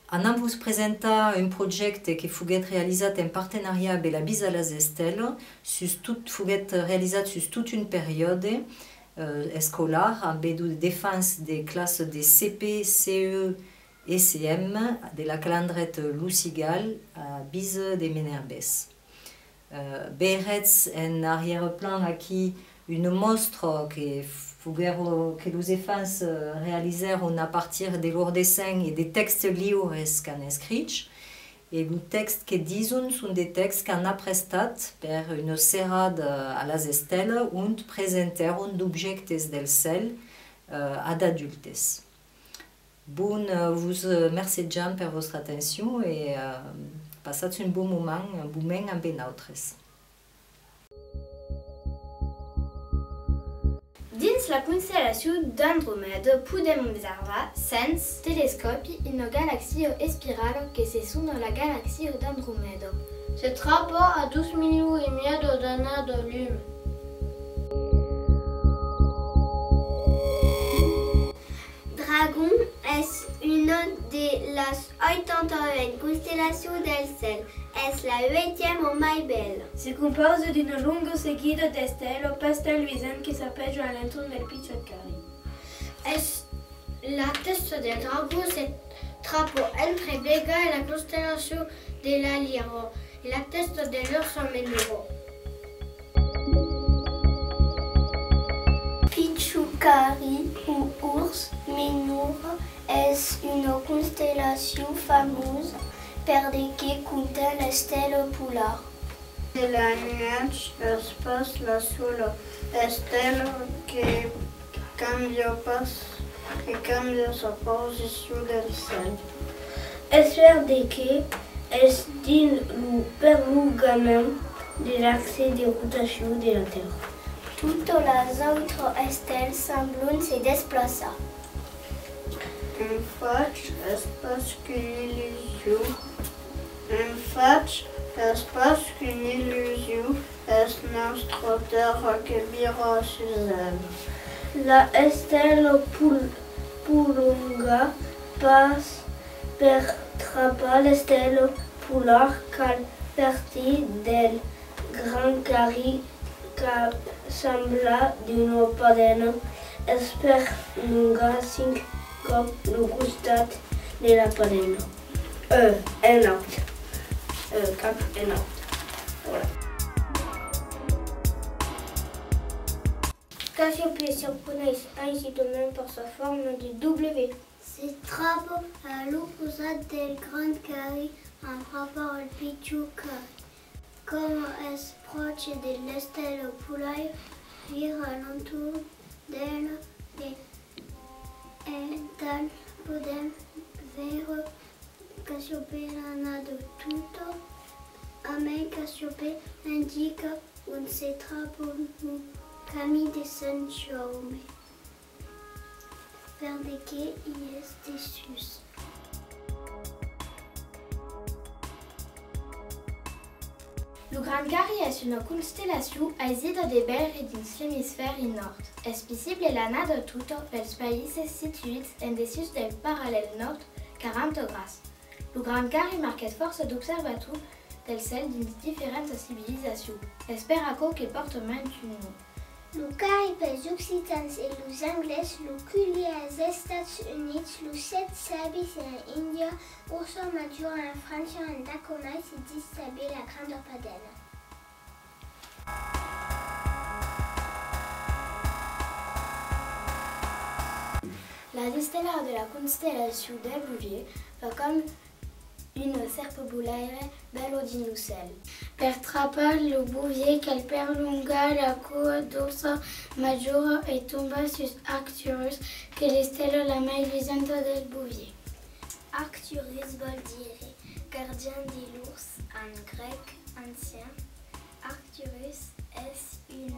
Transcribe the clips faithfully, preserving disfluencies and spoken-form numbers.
Anam vos presentar un projècte que foguèt realizat en partenariat amb la Bisa las Estèlas, sus tot, foguèt realizat sus tot un periòde, eh, escolar, amb de, d'enfants de classe de C P, C E e C M de la Calandreta Lo Cigal a Bisa de Menèrbes. Eh, veiretz en arrière-plan aquí una mòstra que foguèron, que los enfants, eh, realizèron a partir de lor dessenh e de tèxtes libres qu'an escrich. E los tèxtes que dison son de tèxtes qu'an aprestat per una serada a las Estèlas, ont presentèron d'objèctes del cèl, eh, a d'adultes. Bon, eh, vos, eh, mercejam per vòstra atencion e, eh, passatz un bon moment, un bon moment amb nautres. Dins la constellacion d'Andromèda podèm observar, sens telescòpi, una galaxia espirala que se sona la galaxia d'Andromèda. Se trapa a dos milions e mièja d'annadas lum. Dragon es una de las ochanta-uèch constellacions del cèl. Es la uèitièma mai bèla. Se compausa d'una longa seguida d'estèlas pas tan luisent que s'apèja a l'entorn del Pichon Carri. Es la tèsta del Dragon se trapa entre Vega e la constellacion de la Lira e la tèsta de l'Ursa Menora. Pichon Carri o Urs Menor es una constellacion famosa per de que conten l'estèla polar. De la nuèch es pas la sola estèla que cambia pas, que cambia sa posicion del cèl. Es per de que es dins lo perlongament de l'axe de rotacion de la Tèrra. Totas las autras estèlas semblan se desplaçar. En fach, es pas qu'una illusion. En fach, es pas qu'una illusion, es nòstra Tèrra que vira sus ela. La estèla pol-, polonga pas per trapar l'estèla polar, cal partir del Grand Carri, qu'a semblat d'una padena, es perlonga cinc còps lo costat de la padena. Euh, en aut. Euh, cap en aut. Voilà. Cassiopée se coneis aisidament per sa forma de W. Se trapa a l'oposat del Grand Carri en rapòrt al Pichon Carri. Coma es pròche de l'estèla polar, vira a l'entorn d'ela e, e tal podèm veire Cassiopée l'annada tota. Amai Cassiopée indica ont se trapa lo camin de Sant Jaume. Per de que i es dessús. Lo Grand Carri es una constellacion aisida de veire dins l'emisfèri nòrd. Es visible l'annada tota pels païses situats en dessús del parallèl nòrd quaranta graus. Lo Grand Carri marquèt fòrça d'observators del cèl dins diferentas civilizacions. Es per aquò que pòrta mantun nom. Lo Carri pels occitans e los anglés, lo Culhièr als Estats Units, los sèt sabis en Índia, Ursa Majora en França, en Dacomai se ditz tanben la Granda Padena. Las estelas de la constellacion del Bovièr fan coma una sèrpa volaira bèla dins lo cèl. Per trapar lo Bovièr cal perlongar la coa d'Ursa Majora e tombar sus Arcturus, qu'es l'estela la mai luisenta del Bovièr. Arcturus vòl dire gardian de l'urs en grèc ancian. Arcturus es un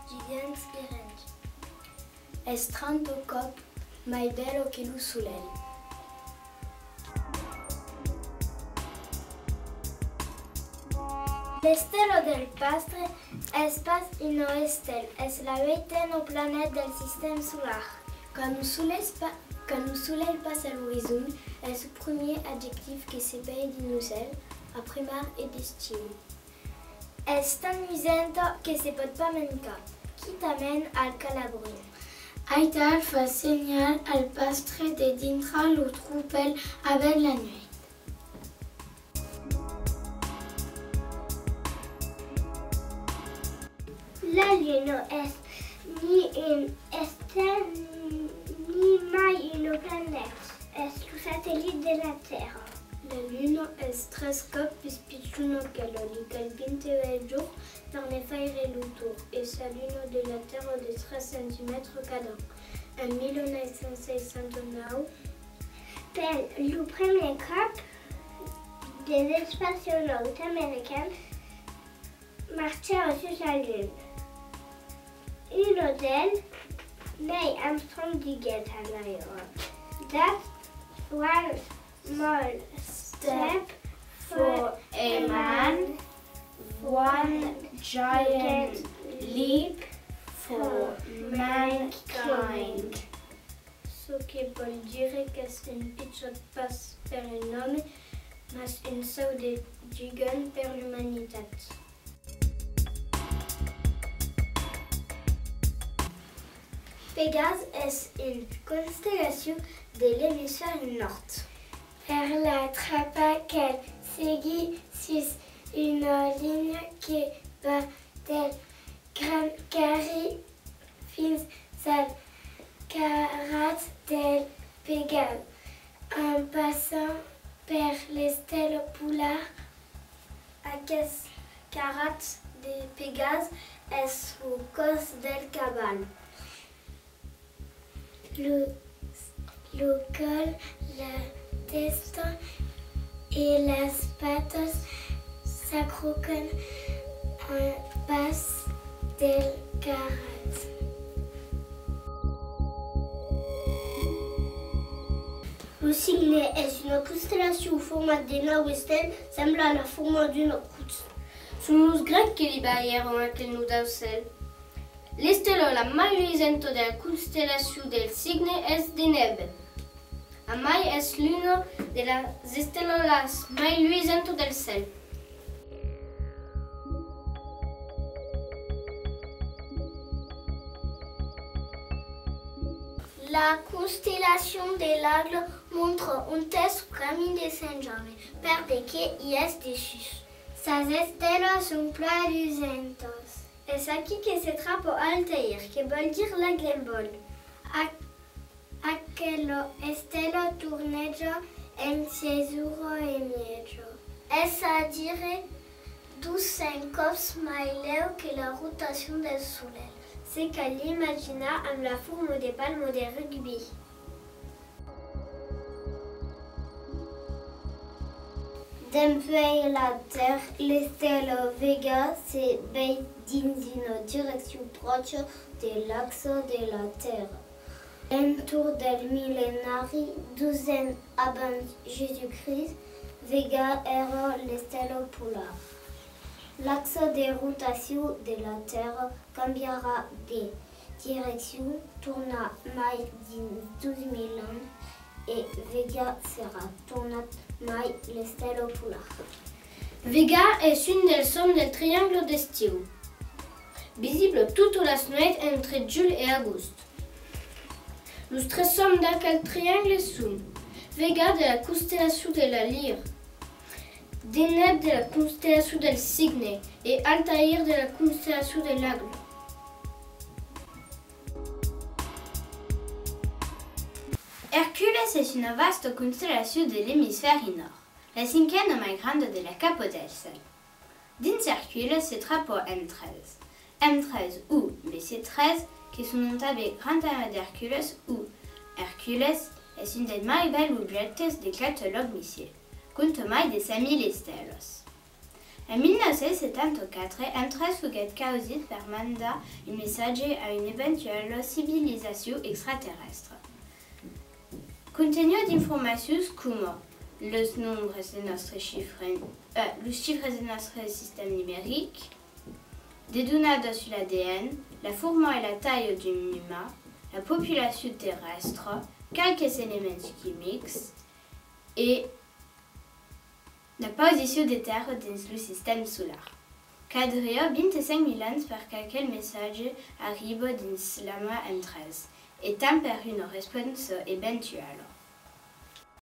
gigant irange. Es trenta còps mai bèla que lo Solelh. L'estela del Pastre es pas una estela, es la uèitena planeta del sistèma solar. Quand lo Solelh pa-, Quand lo solelh passa l'orizont, es lo primièr adjectiu que se vei dins lo cèl, après mar e d'estiu. Es tan lusenta que se pòt pas mancar, quitament al calabrun. Aital fa senhal al pastre de dintrar lo tropèl avant la nuèit. La luna es ni un estel ni mai una planeta, es lo satellit de la Tèrra. La luna es tres còps pus pichona qu'ela, li cal vint-e-uèch jorns per ne faire lo torn e s'alunha de la Tèrra de tres centimètres cada an. En mila nòu cents seissanta nòu, per lo primièr còp, de espacionautes americans marchèron sus la luna. Un d'eles, Neil Armstrong, diguèt alavetz: "That's one small step for a man, one giant leap for mankind." Çò que vòl dire qu'es un pichòt pas per un òme, mas un saut de gigant per l'umanitat. Pegàs es una constellacion de l'emisfèri nòrd. Per la trapar, cal seguir sus una linha que va del Grand Carri fins al carrat del Pegàs, en passant per l'estela polar. Aqueste carrat de Pegàs es lo còs del caval. Lo, lo còl, la tèsta e las patas s'acròcan al pas del carrat. Lo Cigne es una constellacion au format de nòu estèlas, sembla la forma d'una crotz. Son los Grècs que li balhèron aquel nom dau cèl. L'estela la mai lusenta de la constellacion del Cigne es Deneb. Amai es l'una de las estelas las mai luisentas del cèl. La constellacion de l'Aigle mòstra ont es lo camin de Sant Jaume, per de qué i es dessús. Sas estelas son plan lusentas. Es aquí que se trapa Altair, que vòl dire l'aigle en vòl. Ac-, aquela estela torneja en sièis oras e mièja. Es a dire dos cents còps mai lèu que la rotacion del Solelh. Se cal l'imaginar amb la forma de palma de rugbi. Dempuèi la Tèrra, l'estela Vega se vei dins una direccion pròcha de l'axe de la Tèrra. L'entorn del millenari dos cents abans Jèsus Crist, Vega èra l'estela polar. L'axe de rotacion de la Tèrra cambiarà de direccion tornamai dins dos mila ans e Vega serà tornamai l'estela polar. Vega es un dels òms del triangle d'estiu, visible totas las nuèits entre julh e agost. Los tres òms d'aquel triangle son Vega de la constellacion de la Lira, Deneb de la constellacion del Cigne e Altair de la constellacion de l'Aigle. Ercules es una vasta constellacion de l'emisfèri nòrd, la cinquena mai granda de la capa del cèl. Dins Ercules se trapa M tres. M tres o M C tres, que son nom tanben Grand Amas d'Ercules o Hercules, es un dels mai bèls objèctes de catalòg Messier. Compta mai de cent mila estelas. En mila nòu cents setanta quatre, M tres foguèt causit per mandar un messatge a una eventuala civilizacion extraterrèstra. Conteniá d'informacions coma los nombres de nòstre chifre, eh, los chifres de nòstre sistèma numeric, de donadas sus l'A D N, la forma e la talha d'un uman, la populacion terrèstra, qualques elements quimics e la posicion de Tèrra dins lo sistèma solar. Caldriá vint-e-cinc mila ans per qu'aquel messatge arriba dins l'A M A M tres, e tant per una responsa eventuala.